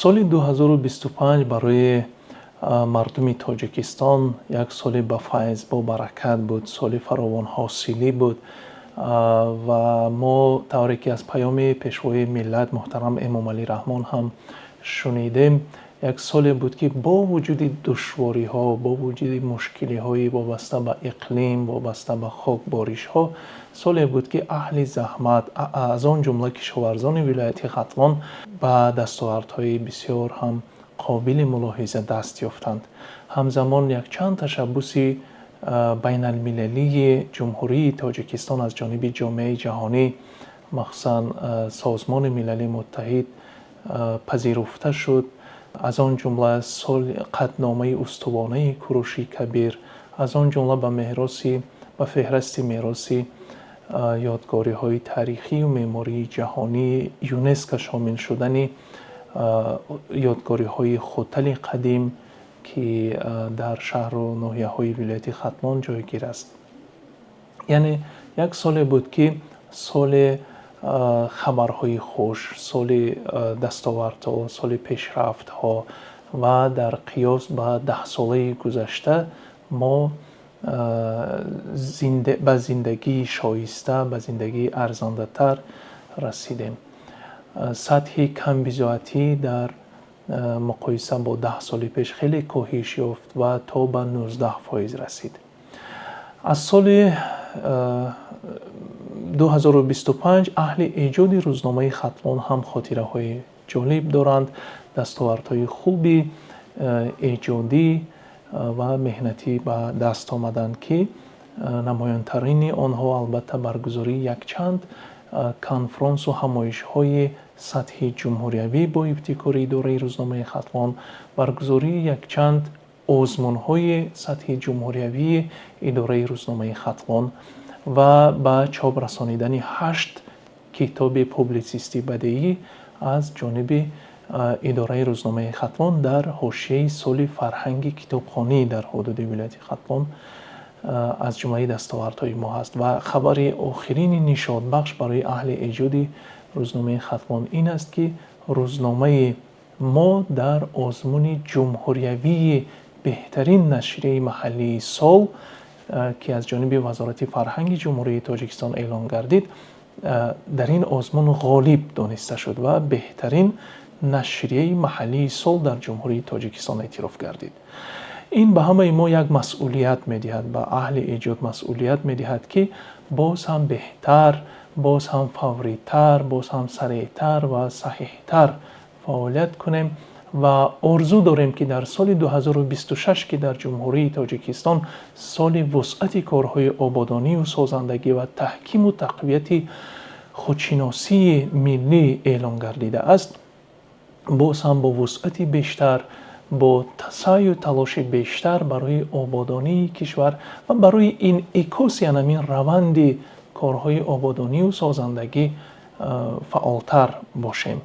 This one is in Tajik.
Соли 2025 барои мардуми Тоҷикистон як соли ба файз, бо баракат буд, соли фаровонҳосилӣ буд ва мо тавре ки аз паёми Пешвои миллат муҳтарам Эмомалӣ Раҳмон ҳам шунидем, як соле буд, ки бо вуҷуди душвориҳо, бо вуҷуди мушкилиҳои вобаста ба иқлим, вобаста ба хокборишҳо, соле буд, ки аҳли заҳмат, аз он ҷумла кишоварзони вилояти Хатлон ба дастовардҳои бисёр ҳам қобили мулоҳиза даст ёфтанд. Ҳамзамон якчанд ташаббуси байналмилалии Ҷумҳурии Тоҷикистон аз ҷониби ҷомеаи ҷаҳонӣ, махсусан Созмони Милали Муттаҳид, пазируфта шуд. Аз он ҷумла соли қатъномаи устувонаи Куруши Кабир, аз он ҷумла ба феҳристи мероси ёдгориҳои таърихию меъмории ҷаҳонии ЮНЕСКО шомил шудани ёдгориҳои Хотали қадим, ки дар шаҳру ноҳияҳои вилояти Хатлон ҷойгир аст. Яъне як соле буд, ки соли хабарҳои хуш, соли дастовардҳо, соли пешрафтҳо ва дар қиёс ба даҳсолаи гузашта мо ба зиндагии шоиста, ба зиндагии арзандатар расидем. Сатҳи камбизоатӣ дар муқоиса бо 10 соли пеш хеле коҳиш ёфт ва то ба 19% расид. Аз соли 2025 аҳли эҷоди рӯзномаи Хатлон ҳам хотираҳои ҷолиб доранд, дастовардҳои хуби эҷодӣ ва меҳнатӣ ба даст омаданд, ки намоёнтарини онҳо албатта баргузории якчанд конфронсу ҳамоишҳои сатҳи ҷумҳуриявӣ бо ибтикори идораи рӯзномаи Хатлон, баргузории якчанд озмунҳои сатҳи ҷумҳуриявии идораи рӯзномаи Хатлон ва ба чоп расонидани ҳашт китоби публитсистӣ бадеӣ аз ҷониби идораи рӯзномаи Хатлон дар ҳошияи соли фарҳанги китобхонӣ дар ҳудуди вилояти Хатлон аз ҷумлаи дастовардҳои мо ҳаст. Ва хабари охирини нишотбахш барои аҳли эҷоди рӯзномаи Хатлон ин аст, ки рӯзномаи мо дар озмуни ҷумҳуриявии беҳтарин нашрияи маҳаллии сол, ки аз ҷониби Вазорати фарҳанги Ҷумҳурии Тоҷикистон эълон гардид, дар ин озмун ғолиб дониста шуд ва беҳтарин нашрияи маҳаллии сол дар Ҷумҳурии Тоҷикистон эътироф гардид. Ин ба ҳамаи мо як масъулият медиҳад, ба аҳли эҷод масъулият медиҳад, ки боз ҳам беҳтар, боз ҳам фавритар, боз ҳам сареътар ва саҳиҳтар фаъолият кунем ва орзу дорем, ки дар соли 2026, ки дар Ҷумҳурии Тоҷикистон соли вусъати корҳои ободонию созандагӣ ва таҳкиму тақвияти худшиносии миллӣ эълон гардидааст, боз ҳам бо вусъати бештар, бо саъю талоши бештар барои ободонии кишвар ва барои инъикоси ҳамин раванди корҳои ободонию созандагӣ фаъолтар бошем.